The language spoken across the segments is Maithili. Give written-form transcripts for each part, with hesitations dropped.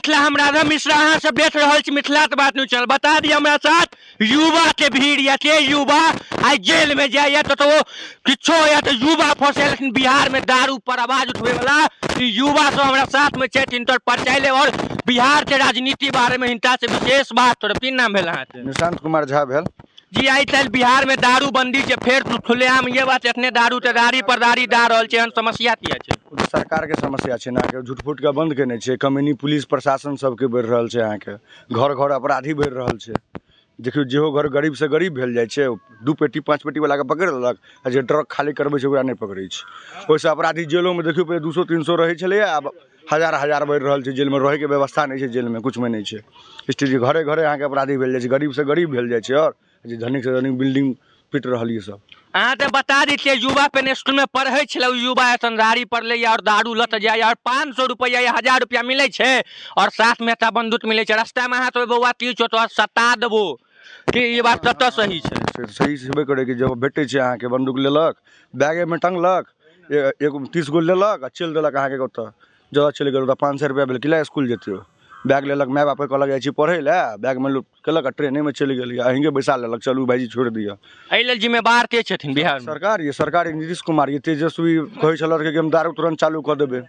मिथिला, हम राधा मिश्रा अहाँ सब देख रहल छी मिथिला के बात न्यूज चैनल। बता दी हमरा साथ युवा के भीड़ या के युवा आइ जेल में जाइए तो वो किछो होइए तो युवा फंसे, लेकिन बिहार में दारू पर आवाज उठबे वाला ई युवा सब हमरा साथ में छथि। हिनकर परिचय लेब और बिहार के राजनीति बारे में हिनका से विशेष बात करब। की नाम भेल अहाँके? निशांत कुमार झा भेल। जी, आइ काल्हि बिहार में दारू बंदी छै, फेर खुलेआम ये बात एखने दारू के गाड़ी पर गाड़ी दए रहल छै, एहन समस्या किया छै? ओ तऽ सरकारके समस्या छै ने, अहाँके झूठ फूटके बन्द केने छै। कमैनी पुलिस प्रशासन सबके बढ़ि रहल छै, अहाँके घर घर अपराधी बढ़ि रहल छै। देखियौ, जेहो घर गरीबसँ गरीब भेल जाइ छै, 2 पेटी 5 पेटीवलाके पकड़ि लेलक आ जे ट्रक खाली करबै छै ओकरा नहि पकड़ै छै। ओहिसँ अपराधी जेलोमे देखियौ, पहिले 200-300 रहै छलैए, आब हजार हजार बढ़ि रहल छै। जेलमे रहैके व्यवस्था नहि छै, जेलमे किछुमे नहि छै स्थिति। घरे घरे अहाँके अपराधी भेल जाइ छै, गरीबसँ गरीब भेल जाइ छै आओर जे धनिकसँ धनिक बिल्डिंग पिट रहल यऽ सब। अहाँ तऽ बता दै छियै, युवा पहिने स्कूलमे पढ़ै छलै, ओ युवा एखन गाड़ी पर लैए आओर दारू लऽ कऽ जाइए आओर 500 रुपैआ या 1000 रुपैआ मिलै छै आओर साथमे एकटा बन्दूक मिलै छै। रास्तामे अहाँ तऽ बौआ की छौ, तोरा सता देबो की? ई बात कतऽ सही छै? से तऽ सही छेबे करै कि जब भेटै छै अहाँके बन्दूक लेलक, बैगेमे टङ्गलक, एगो 30 गो लेलक आ चलि देलक अहाँके ओतऽ जगह चलि गेल। ओतऽ 500 रुपैआ भेल, किला इसकुल जेतै? ओ बैग लेलक, माय बापके कहलक जाइ छी पढ़ै लए, बैगमे लूट केलक आ ट्रेनेमे चलि गेल या अहीँके बैसा लेलक, चलू भाइजी छोड़ि दिअ। एहि लेल जिम्मेवार के छथिन बिहारमे? सरकार ये, सरकार ये, नीतीश कुमार ये, तेजस्वी कहै छलथि कि हम दारू तुरन्त चालू कऽ देबै।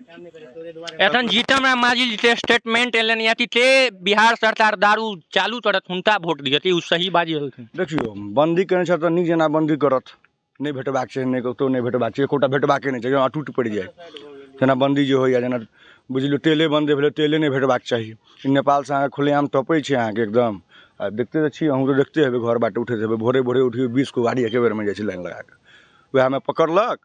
एखन जीतन राम मांझी जी के स्टेटमेंट एलनि या कि के बिहार सरकार दारू चालू करत हुनका वोट दिअ, ओ सही बाजि रहलखिन? देखियौ, बन्दी केने छथि तऽ नीक जेना बन्दी करत, नहि भेटबाक चाही, नहि कतहु नहि भेटबाक चाही, एकोटा भेटबाके नहि चाही, अटूट पड़ि जाय। जेना बन्दी जे होइए, जेना बुझि लियौ तेले बन्द भेलै, तेले नहि भेटबाक चाही। नेपालसँ अहाँके खुलेआम टपै छै अहाँके एकदम। आ देखते तऽ छी अहूँ, तऽ देखते हेबै, घर बाटे उठैत हेबै, भोरे भोरे उठियौ 20 गो गाड़ी एके बेरमे जाइ छै लाइन लगा कऽ। उएहमे पकड़लक,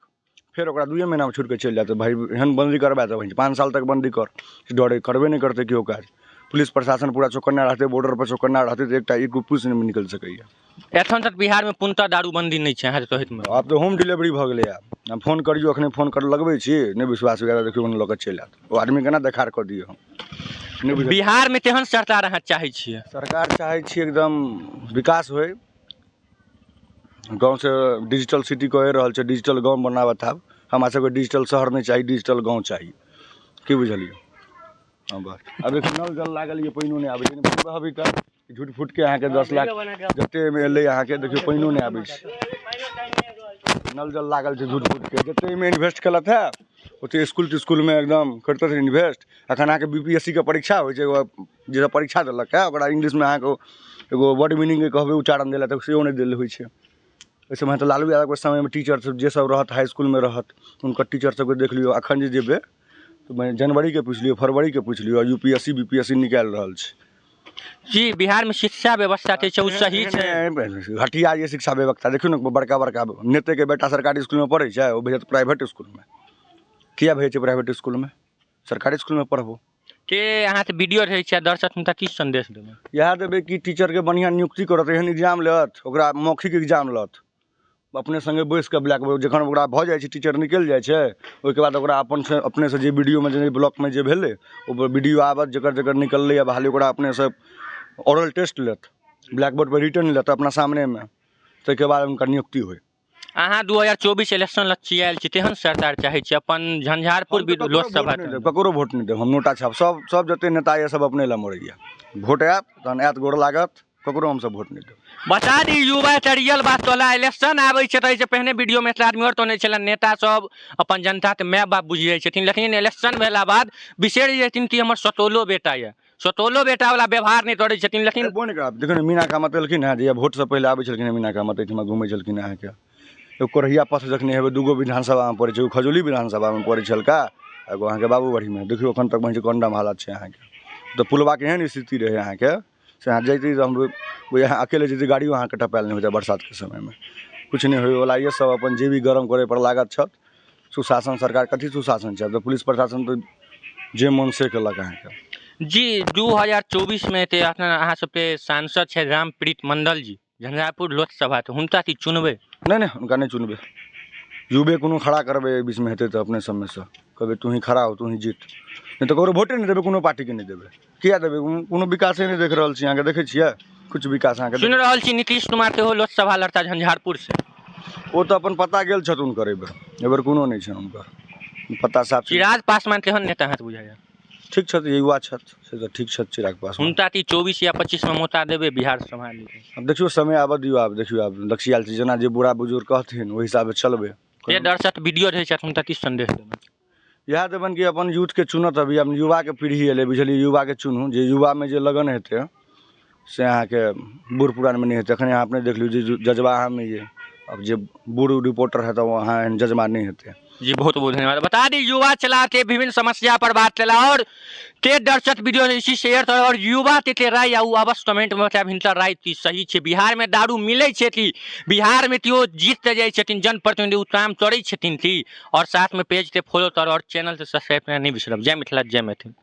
फेर ओकरा 2 महीनामे छुटि कऽ चलि जायत। भाय एहन बन्दी करबा देबै, 5 साल तक बन्दी कर, डरे करबे नहि करतै केओ काज। पुलिस प्रशासन पूरा चौकन्ना रहतै, बॉर्डरपर चौकन्ना रहतै तऽ एकटा एक गो पुलिस नहि निकलि सकैए। एखन तक बिहारमे पूर्णतः दारूबंदी नहि छै अहाँके कहैत? आब तऽ होम डिलीवरी भऽ गेलै। आब फोन करियौ, एखने फोन कर लगबै छी, नहि विश्वास होइए तऽ देखियौ लऽ कऽ चलि आयत ओ आदमी। केना देखार कऽ दियौ हम नहि बुझलियै। बिहारमे केहन सरकार अहाँ चाहै छियै? सरकार चाहै छी एकदम विकास होइ गाँवसँ। डिजिटल सिटी कहि रहल छै, डिजिटल गाँव बनाबत। आब हमरा सबके डिजिटल शहर नहि चाही, डिजिटल गाँव चाही, की बुझलियै? हँ बस। आब देखियौ, नल जल लागल यऽ, पानिओ नहि आबै छै। पानि अभी तक झूठ फूटके अहाँके 10 लाख जते एहिमे एलै अहाँके, देखियौ पानिओ नहि आबै छै। नल जल लागल छै झूठ फूटके। जते एहिमे इन्वेस्ट केलथि हे, ओते इसकुल तिस्कुलमे एकदम करितथि इन्वेस्ट। एखन अहाँके बी पी एस सी के परीक्षा होइ छै, जे सब परीक्षा देलक हे ओकरा इंग्लिशमे अहाँके एगो वर्ड मीनिंगके कहबै उच्चारण दै लए तऽ सेहो नहि देल होइ छै। ओहि समयमे तऽ लालू यादवके समयमे टीचर सब जे सब रहत, हाई इसकुलमे रहत, हुनकर टीचर सबके देख लियौ। एखन जे जेबै तऽ जनवरीके पुछि लियौ, फरवरीके पुछि लियौ, U P S C, B P S C निकालि रहल छै। जी, बिहारमे शिक्षा व्यवस्था जे छै ओ सही छै? घटिया ये शिक्षा व्यवस्था। देखियौ ने, बड़का बड़का नेतेके बेटा सरकारी इसकुलमे पढ़ै छै, ओ भेजत प्राइवेट इसकुलमे। किया भेजै छै प्राइवेट इसकुलमे? सरकारी इसकुलमे पढ़बो के अहाँके वीडियो रहै छै दर्शक, हुनका की संदेश देबै? इएह देबै कि टीचरके बढ़िआँ नियुक्ति करत, एहन एग्जाम लेत, ओकरा मौखिक एग्जाम लेत, अपने सङ्गे बैस कऽ ब्लैक बोर्ड। जखन ओकरा भऽ जाइ छै, टीचर निकलि जाइ छै, ओहिके बाद ओकरा अपनसँ अपनेसँ जे वीडियोमे जे ब्लॉकमे जे भेलै, ओ वीडियो आबत, जकर जकर निकललै बहाली, ओकरा अपनेसँ ओरल टेस्ट लेत, ब्लैक बोर्डपर रिटर्न लेत अपना सामनेमे, ताहिके बाद हुनकर नियुक्ति होइ। अहाँ 2024 इलेक्शन लग आयल छी, तेहन सरकार चाहै छी अपन झंझारपुर लोकसभा? ककरो वोट नहि देब हम, नोटा छाप। सब सब जते नेता यऽ सब अपने लए मरैया। वोट आयत तहन आयत, गोर लागत, ककरो हमसब वोट नहि देब। बता दी युवा के रियल बात तोला इलेक्शन आबै छै तऽ एहिसँ पहिने वीडियो में आदमी आओर तो नहि छलै। नेता सब अपन जनता के माय बाप बुझि जाइ छथिन, लेकिन इलेक्शन भेला बाद बिसरि जाइ छथिन कि हमर सतोलो बेटा यऽ, सतोलो बेटा वाला व्यवहार नहि करै छथिन। लेकिन एबो नहि करब। देखियौ ने, मीना कामत एलखिन हँ, जहिया वोटसँ पहिले आबै छलखिन हँ, मीना कामत एहिठमा घुमै छलखिन अहाँके। एगो कोरहिया पथ जखने हेबै, दूगो विधानसभामे पड़ै छै, एगो खजौली विधानसभामे पड़ै छै हल्का, एगो अहाँके बाबूबढ़ीमे। देखियौ, एखन तक वहीं कंडम हालत छै अहाँके। तऽ पुलवाके एहन स्थिति रहै अहाँके से अहाँ जैती तऽ हम यहाँ अकेले जैती, गाड़ियो अहाँके टपायल नहि होइत बरसातके समयमे। किछु नहि होइवला यऽ, सब अपन जेबी गरम करैपर लागत छथि। सुशासन सरकार, कथी सुशासन छै? आब तऽ पुलिस प्रशासन तऽ जे मोन से केलक अहाँके। जी, 2024 मे तऽ अपना अहाँ सबके सांसद छै रामप्रीत मंडल जी झंझारपुर लोकसभा, तऽ हुनका की चुनबै? नहि नहि, हुनका नहि चुनबै। युवे कोनो खड़ा करबै एहि बीचमे हेतै तऽ अपने सबमे सँ कहबै, तू ही खड़ा हो, तू ही जीत। नहि तऽ ककरो वोटे नहि देबै, कोनो पार्टीके नहि देबै। किया देबै? कोनो विकासे नहि देख रहल छी अहाँके। देखै छियै किछु विकास अहाँके? सुनि रहल छी नीतीश कुमार सेहो लोकसभा लड़ता झंझारपुर से। ओ तऽ अपन पता गेल छथि हुनकर। एहिबेर एहिबेर कोनो नहि छै, हुनकर पता साफ छै। चिराग पासवान केहन नेता अहाँके बुझाइया? ठीक छथि, युवा छथि, से तऽ ठीक छथि चिराग पासवान। हुनका ती 24 या 25 मे मौका देबै बिहार सम्हारने? आब देखियौ, समय आबऽ दियौ। आब देखियौ, आब लक्ष्य छै, जेना जे बूढ़ा बुजुर्ग कहथिन ओहि हिसाबे चलबै। जे दर्शक वीडियो रहै छथि, हुनका की संदेश देबै? इएह देबनि कि अपन यूथके चुनत। अभी आब युवाके पीढ़ी एलै, बुझलियै? युवाके चुनू। जे युवामे जे लगन हेतै से अहाँके बूढ़ पुरानमे नहि हेतै। एखन अहाँ अपने देख लियौ जे जज्बा अहाँमे यऽ, आब जे बूढ़ रिपोर्टर हेतै ओ अहाँ एहन जज्बा नहि हेतै। जी, बहुत बहुत धन्यवाद। बता दी, युवा चला के विभिन्न समस्या पर बात चला और ते दर्शक वीडियो इसी शेयर कर और युवा के राय या अवश्य कमेंट में बतायब, हिनकर राय की सही छै? बिहार में दारू मिलै छै कि बिहार में केओ जीत के जाइ छथिन जनप्रतिनिधि, ओ काम करै छथिन की? और साथ में पेज के फॉलो कर और चैनल के सब्सक्राइब करना नहीं बिसरब। जय मिथिला, जय मैथिल।